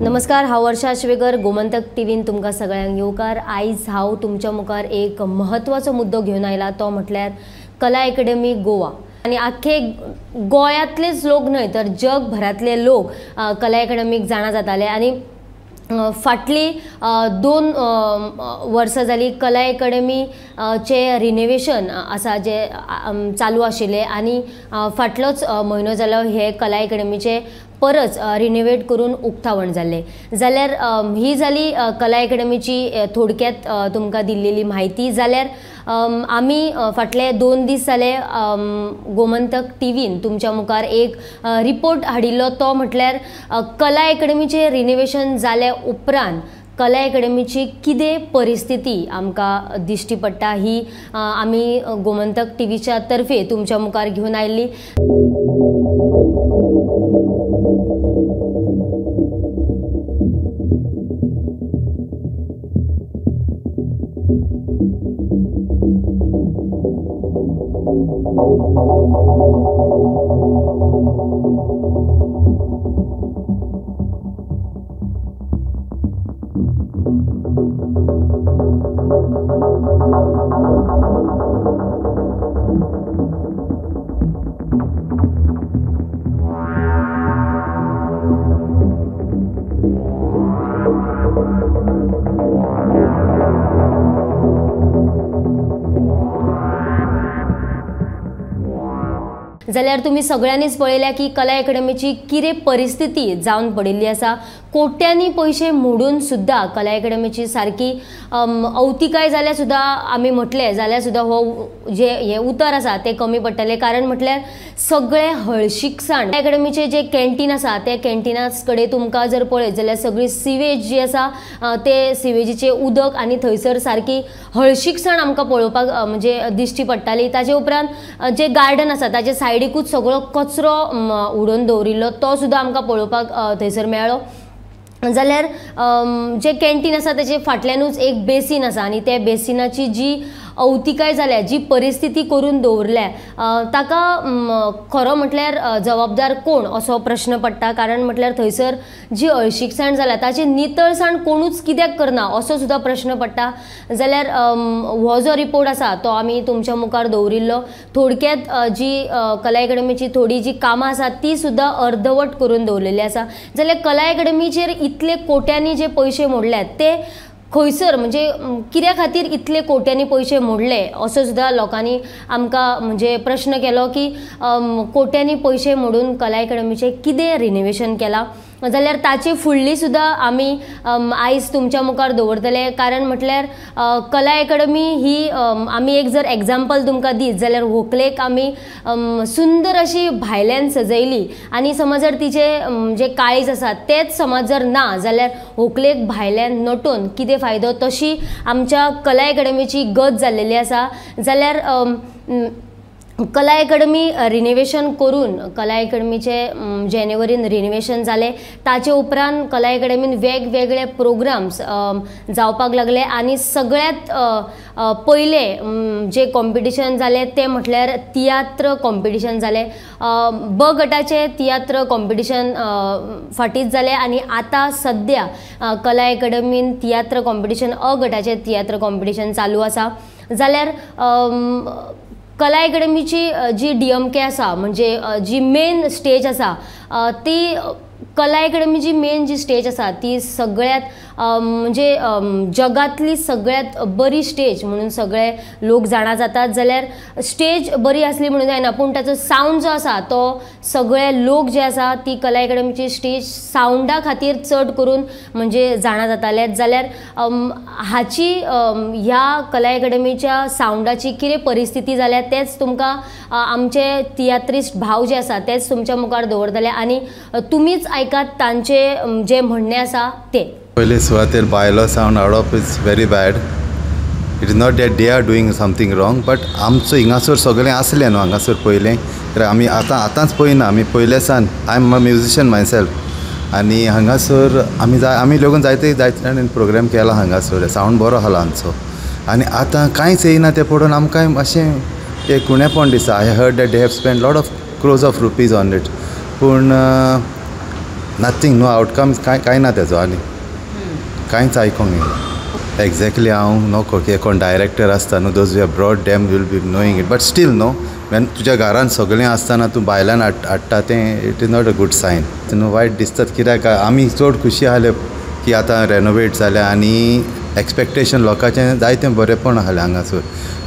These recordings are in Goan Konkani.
नमस्कार, हांव वर्षा आश्वेकर, गोमंतक टीव्हीन तुमकां सगळ्यांक येवकार. आयज हांव तुमच्या मुखार एक म्हत्वाचो मुद्दो घेवन आयला, तो म्हटल्यार कला एकेडमी गोवा. आनी आख्खे गोंयांतलेच लोक न्हय तर जगभरांतले लोक कला एकेडमीक जाणा जाताले. आनी फाटली 2 वर्सां जाली कला एकेडमीचें रिनोवेशन आसा जें चालू आशिल्लें आनी फाटलोच म्हयनो जालो हे कला एकेडमीचें परत रिनोवेट करून उक्तावण जाल्लें. जाल्यार ही जाली कला एकेडमीची थोडक्यात तुमकां दिल्लेली म्हायती. जाल्यार आमी फाटले 2 दीस जाले गोमंतक टीव्हीन तुमच्या मुखार एक रिपोर्ट हाडिल्लो, तो म्हटल्यार कला एकेडमीचें रिनोवेशन जाल्या उपरांत कला एकेडमीची कितें परिस्थिती आमकां दिश्टी पडटा ही आमी गोमंतक टीव्हीच्या तर्फे तुमच्या मुखार घेवन आयिल्ली. जाल्यार तुमी सगळ्यांनीच पळयल्या की कला एकेडमीची कितें परिस्थिती जावन पडिल्ली आसा. कोट्यांनी पयशे मोडून सुद्दां कला एकेडमीची सारकी अवतिकाय जाल्यार सुद्दां आमी म्हटलें जाल्यार सुद्दां हो जे हें उतर आसा तें कमी पडटलें. कारण म्हटल्यार सगळें हळशीकसाण. कला एकेडमीचें जें कॅन्टीन आसा त्या कॅन्टिना कडेन तुमकां जर पळयत जाल्यार सगळी सिवेज जी आसा ते सिवेजीचें उदक आनी थंयसर सारकी हळशीकसाण आमकां पळोवपाक म्हणजे दिश्टी पडटाली. ताजे उपरांत जे गार्डन आसा ताजे सायडीकूच सगळो कचरो उडोवन दवरिल्लो तो सुद्दां आमकां पळोवपाक थंयसर मेळ्ळो. जाल्यार जें कॅन्टीन आसा तेजे फाटल्यानूच एक बेसीन आसा आनी त्या बेसिनाची जी अवतिकाय जाल्या, जी परिस्थिती करून दवरल्या ताका खरो म्हटल्यार जबाबदार कोण असो प्रश्न पडटा. कारण म्हटल्यार थंयसर जी हळशीकसाण जाल्या ताची नितळसाण कोणूच कित्याक करना असो सुद्दां प्रश्न पडटा. जाल्यार हो जो रिपोर्ट आसा तो आमी तुमच्या मुखार दवरिल्लो. थोडक्यात जी कला एकेडमीची थोडी जी कामां आसा ती सुद्दां अर्दवट करून दवरलेली आसा. जाल्यार कला एकेडमीचेर इतले कोट्यांनी जे पयशे मोडल्यात ते खंयसर म्हणजे कित्या खातीर इतले कोट्यांनी पयशे मोडले असो सुद्दां लोकांनी आमकां म्हणजे प्रश्न केलो की कोट्यांनी पयशे मोडून कला एकेडमीचें कितें रिनोवेशन केलां. जाल्यार ताची फुडली सुद्दां आमी आयज तुमच्या मुखार दवरतले. कारण म्हटल्यार कला एकेडमी ही आमी एक जर एग्जाम्पल तुमकां दीत जाल्यार व्हंकलेक आमी सुंदर अशी भायल्यान सजयली आनी समज जर तिचें जे काळीज आसा तेंच समज जर ना जाल्यार व्हंकलेक भायल्यान नटोवन कितें फायदो, तशी आमच्या कला एकेडमीची गत जाल्लेली आसा. जाल्यार कला एकेडमी रिनोवेशन करून कला एकेडमीचें जानेवारीन रिनोवेशन जालें. ताचे उपरांत कला एकेडमीन वेगवेगळे प्रोग्राम्स जावपाक लागले आनी सगळ्यांत पयले जे कॉम्पिटिशन जालें तें म्हटल्यार तियात्र कॉम्पिटिशन जालें. ब गटाचें तियात्र कॉम्पिटिशन फाटींच जालें आनी आतां सद्या कला एकेडमीन तियात्र कॉम्पिटिशन अ गटाचें तियात्र कॉम्पिटिशन चालू आसा. जाल्यार कला एकेडमीची जी DMK आसा म्हणजे जी मेन स्टेज आसा ती कला एकेडमीची मेन जी स्टेज आसा ती सगळ्यांत म्हणजे जगांतली सगळ्यात बरी स्टेज म्हणून सगळे लोक जाणा जातात. जाल्यार स्टेज बरी आसली म्हणून जायना, पूण ताचो सावंड जो आसा तो सगळे लोक जे आसा ती कला अकादमीची स्टेज सावंडा खातीर चड करून म्हणजे जाणा जाताले. जाल्यार हाची ह्या कला अकादमीच्या सावंडाची कितें परिस्थिती जाल्या तेच तुमकां आमचे तियात्रिस्ट भाव जे आसा तेच तुमच्या मुखार दवरतले आनी तुमीच आयकात तांचे जे म्हणणें आसा ते. पयले सुवातेर भायलो सावंड हाडप is very bad. It is not that they are doing something wrong, but आमचो हिंगासर सगळें आसलें न्हू हांगासर पयलें, तर आमी आतां आतांच पळयना, आमी पयले सान I am a musician myself आनी हांगासर आमी आमी लोगून जायते जायते जाणांनी प्रोग्राम केला हांगासर, सावंड बरो आसलो आमचो. आनी आतां कांयच येयना तें पळोवन आमकां मातशें एक उणेपण दिसता. I heard that they have spend lot of crores of rupees on it, पूण नथींग, नो आवटकम, कांय कांय ना तेजो आनी कांयच आयकोंक येना. एग्जॅक्टली हांव नको की कोण डायरेक्टर आसता न्हू, those you have brought them will be knowing it, but still न्हू when तुज्या घरान सगळें आसतना तूं भायल्यान हाडटा तें it is not a good sign न्हू. वायट दिसतात कित्याक आमी चड खुशी आसले की आतां रेनोवेट जाल्या आनी एक्सपेक्टेशन लोकांचें जायतें बरेंपण आसलें हांगासर,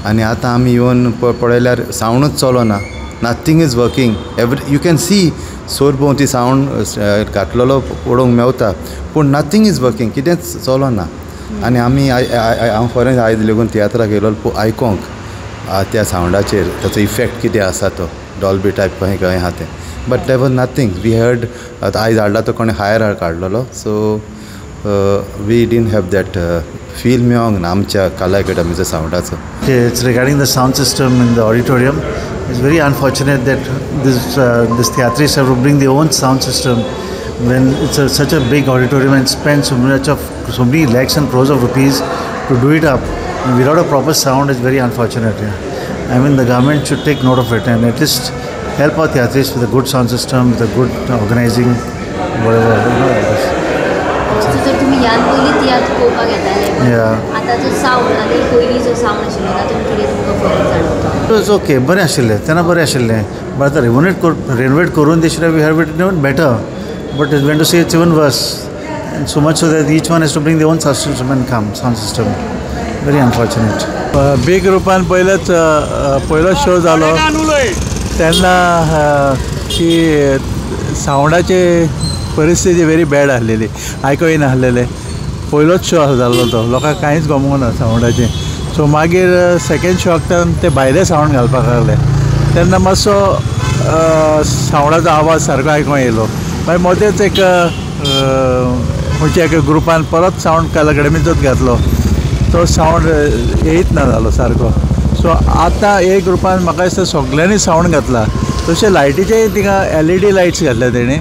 आनी आतां आमी येवन पळयल्यार सावंडूच चलना, nothing is working. Every you can see सोर भोंवती सावंड घातलेलो पळोवंक मेवता, पूण नथींग is working, कितेंच चलना. आनी आमी हांव फॉरेन आयज लेगून तियात्राक येयलो आयकोंक त्या सावंडाचेर ताचो इफेक्ट कितें आसा तो डॉल्बी टायप खंय खंय आहा तें, but there was nothing. We heard आयज हाडला तो कोणें हायर काडलेलो, so we didn't have that feel मेळोंक ना आमच्या कला अकादमीच्या सावंडाचो. It's regarding the sound system in the auditorium. It's very unfortunate that this theatrists have to bring their own sound system when it's such a big auditorium and spend so much of so many lakhs and crores of rupees to do it up and without a proper sound is very unfortunate. Yeah. I mean, the government should take note of it and at least help our theatrists with a good sound system, with a good organizing, whatever, you know. जर तुम्ही यान पयलीं तियात्र पळोवपाक येताले, आतांचो सावंड आनी पयलीं जो सावंड आशिल्लो तातूंत कितें तुमकां फरक जाणवता? It's okay, बरें आशिल्लें तेन्ना, बरें आशिल्लें, बट आतां रेनोवेट करून they should have it even better, but when to see it's even worse, and so much so that each one has to bring their own sound system and come sound system. Very unfortunate. B ग्रुपान पयलोच पयलो शो जालो तेन्ना की सावंडाची परिस्थिती व्हेरी बॅड आसलेली, आयको येयना आसलेलें. पयलोच शो जाल्लो तो, लोकांक कांयच गमोंक ना सावंडाचें. सो मागीर सेकेंड शोक ते भायले सावंड घालपाक लागले, तेन्ना मातसो सावंडाचो आवाज सारको आयकोंक येयलो. मागीर मदेंच एक खंयच्या एका ग्रुपान परत सावंड कला अकादमीचोच घातलो, तो सावंड येयत ना जालो सारको. सो आतां एक ग्रुपान म्हाका दिसता सगल्यांनी सावंड घातला. तशें लायटीचेय थिंगा LED lights घातल्या तेणी,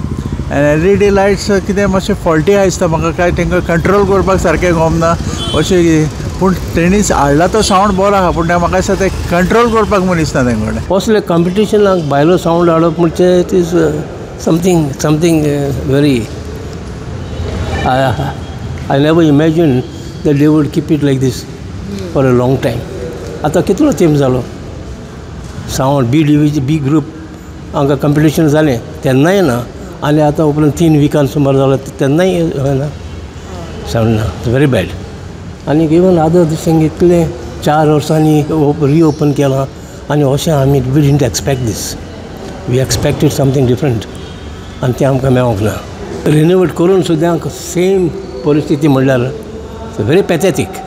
आनी LED lights कितें मातशें फॉल्टी आसा दिसता म्हाका, काय तांकां कंट्रोल करपाक सारकें गमना अशें. पूण तेणीच हाडला तो सावंड बरो आसा, पूण म्हाका दिसता तें कंट्रोल करपाक मनीस ना तें कडेन. कसले कॉम्पिटिशनाक भायलो सावंड हाडप म्हणजे it is something very I never imagine that they would keep it like this for a long time. आतां कितलो तेंप जालो सावंड बी डिविजन बी ग्रूप हांगा कॉम्पिटिशन जालें तेन्नाय ना, आनी आतां उपरांत 3 विकान सुमार जालो तेन्नाय ना सावंड ना, व्हेरी बॅड. आनी इवन आदर दिसांक इतलें 4 वर्सांनी रिओपन केलां आनी अशें आमी we didn't expect this, we expected something different आनी तें आमकां मेळोंक ना. रिनोवेट करून सुद्दां सेम परिस्थिती म्हणल्यार very pathetic,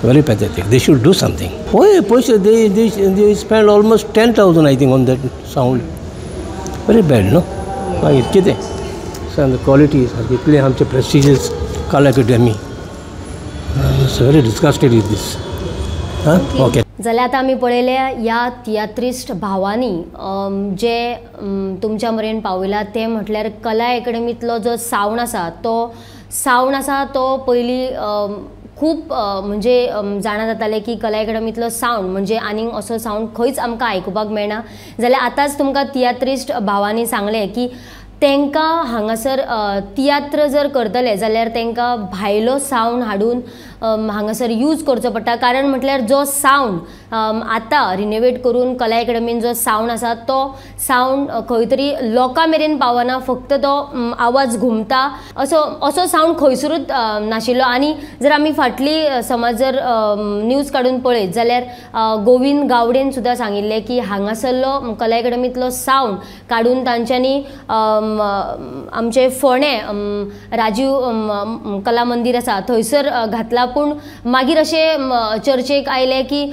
very pathetic. They should do something. हय पयशे they they they spend almost 10,000 I think on that sound. Very bad न्हू. मागीर कितें सांग, क्वॉलिटी सारकी इतलें आमचें prestigious Kala academy, very disgusted with this. हां ओके. जाल्यार आतां आमी पळयल्या ह्या तियात्रिस्ट भावांनी जे तुमच्या मेरेन पावयला तें म्हटल्यार कला अकादमींतलो जो सावंड आसा तो सावंड आसा तो पयलीं खूब म्हणजे जाणा जातालें की कला अकादमींतलो सावंड म्हणजे आनीक असो सावंड खंयच आमकां आयकुपाक मेळना. जाल्यार आतांच तुमकां तियात्रिस्ट भावांनी सांगलें की तांकां हांगासर तियात्र जर करतले जाल्यार तांकां भायलो सावंड हाडून हांगासर यूज करचो पडटा. कारण म्हटल्यार जो सावंड आतां रिनोवेट करून कला एकेडमीन जो सावंड आसा तो सावंड खंय तरी लोकां मेरेन पावना, फक्त तो आवाज घुमता असो असो सावंड खंयसरूच नाशिल्लो. आनी जर आमी फाटली समज जर न्यूज काडून पळयत जाल्यार गोविंद गावडेन सुद्दां सांगिल्लें की हांगासरलो कला एकेडमींतलो सावंड काडून तांच्यांनी आमचे फोंडें राजीव कला मंदीर आसा थंयसर घातला. पूण मागीर अशें चर्चेक आयलें की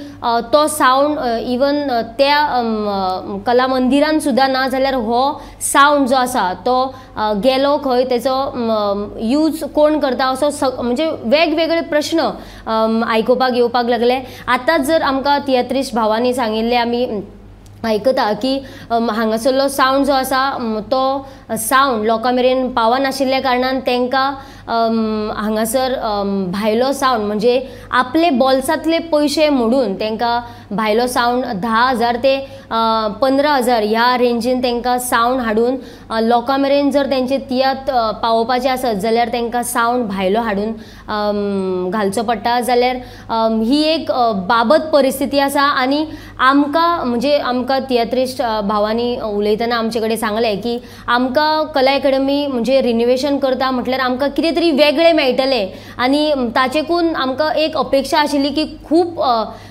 तो सावंड इवन त्या कला मंदिरान सुद्दां ना जाल्यार हो सावंड जो आसा तो गेलो खंय, तेचो यूज कोण करता असो म्हणजे वेगवेगळे प्रश्न आयकुपाक येवपाक लागले. आतांच जर आमकां तियात्रिस्ट भावांनी सांगिल्लें आमी आयकता की हांगासरलो सावंड जो आसा तो सावंड लोकां मेरेन पावनाशिल्ल्या कारणान तांकां हांगासर भायलो सावंड म्हणजे आपले बोल्सांतले पयशे मोडून तांकां भायलो सावंड 10,000 ते 15,000 ह्या रेंजीन तांकां सावंड हाडून लोकां मेरेन जर तेंचे तियात्र पावोवपाचे आसत जाल्यार तांकां सावंड भायलो हाडून घालचो पडटा. जाल्यार ही एक बाबत परिस्थिती आसा. आनी आमकां म्हणजे आमकां तियात्रिस्ट भावांनी उलयतना आमचे कडेन सांगलें की आमकां कला एकेडमी म्हणजे रिनोवेशन करता म्हटल्यार आमकां कितें तरी वेगळें मेळटलें आनी ताचेकून आमकां एक अपेक्षा आशिल्ली की खूब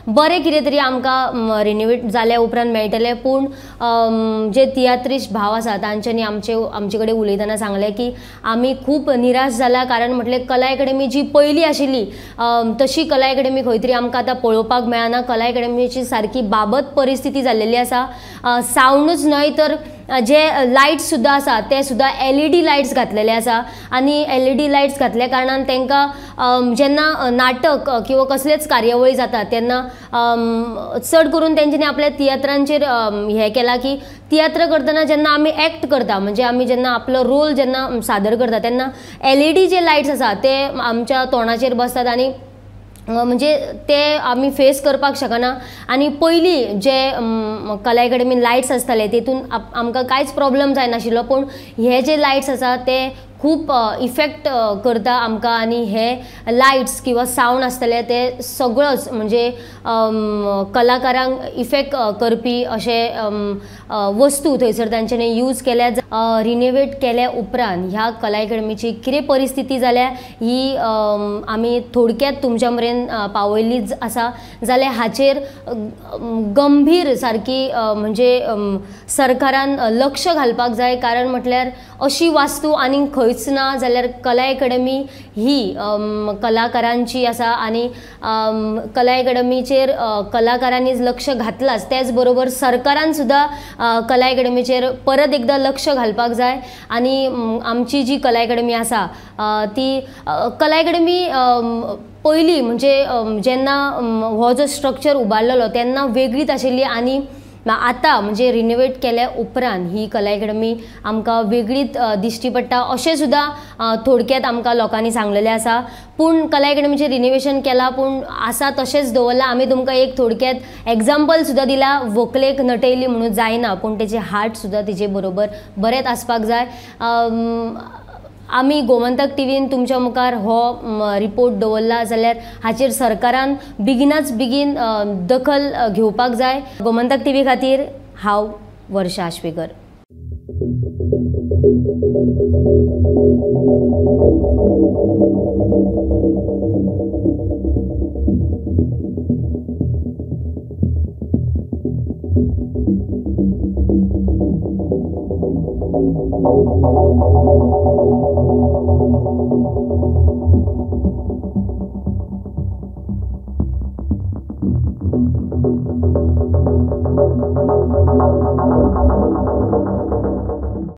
बरें कितें तरी आमकां रिनोवेट जाल्या उपरांत मेळटलें. पूण जे तियात्रिस्ट भाव आसा तांच्यांनी आमचे कडेन उलयतना सांगलें की आमी खूब निराश जाला, कारण म्हटलें कला एकेडमी जी पयलीं आशिल्ली तशी कला एकेडमी खंय तरी आमकां आतां पळोवपाक मेळना. कला एकेडमीची सारकी बाबत परिस्थिती जाल्लेली आसा. सावंडूच न्हय तर जे लायट्स सुद्दां आसा ते सुद्दां LED lights घातलेले आसा आनी LED lights घातल्या कारणान तांकां जेन्ना नाटक किंवा कसलेच कार्यावळी जाता तेन्ना चड करून तेंच्यांनी आपल्या तियात्रांचेर हें केलां की तियात्र करतना जेन्ना आमी एक्ट करता म्हणजे आमी जेन्ना आपलो रोल जेन्ना सादर करता तेन्ना LED जे लायट्स आसा ते आमच्या तोंडाचेर बसतात आनी म्हणजे ते आमी फेस करपाक शकना. आनी पयलीं जे कला एकेडमीन लायट्स आसताले तेतून आमकां कांयच प्रॉब्लम जायनाशिल्लो, पूण हे जे लायट्स आसा ते खूब इफेक्ट करता आमकां आनी हे लायट्स किंवा सावंड आसतले ते सगळोच म्हणजे कलाकारांक इफेक्ट करपी अशे वस्तू थंयसर तांच्यांनी यूज केल्या. रिनोवेट केल्या उपरांत ह्या कला एकेडमीची कितें परिस्थिती जाल्या ही आमी थोडक्यात तुमच्या मेरेन पावयल्लीच आसा. जाल्यार हाचेर गंभीर सारकी म्हणजे सरकारान लक्ष घालपाक जाय, कारण म्हटल्यार अशी वास्तू आनीक खंयच ना. जाल्यार कला एकेडमी ही कलाकारांची आसा आनी कला एकेडमीचेर कलाकारांनीच लक्ष घातलाच, त्याच बरोबर सरकारान सुद्दां कला एकेडमीचेर परत एकदां लक्ष घालपाक जाय. आनी आमची जी कला एकेडमी आसा ती कला एकेडमी पयलीं म्हणजे जेन्ना हो जो स्ट्रक्चर उबारलेलो तेन्ना वेगळीच आशिल्ली आनी आतां म्हणजे रिनोवेट केल्या उपरांत ही कला एकेडमी आमकां वेगळीच दिश्टी पडटा अशें सुद्दां थोडक्यात आमकां लोकांनी सांगलेलें आसा. पूण कला एकेडमीचें रिनोवेशन केलां पूण आसा तशेंच दवरलां. आमी तुमकां एक थोडक्यात एग्जाम्पल सुद्दां दिलां, व्हंकलेक नटयली म्हणून जायना पूण तेजें हार्ट सुद्दां तिजे बरोबर बरेंच आसपाक जाय. आमी गोमंतक टीव्हीन तुमच्या मुखार हो रिपोर्ट दवरला जाल्यार हाचेर सरकारान बेगिनाच बेगीन दखल घेवपाक जाय. गोमंतक टीव्ही खातीर हांव वर्षा आश्वेकर.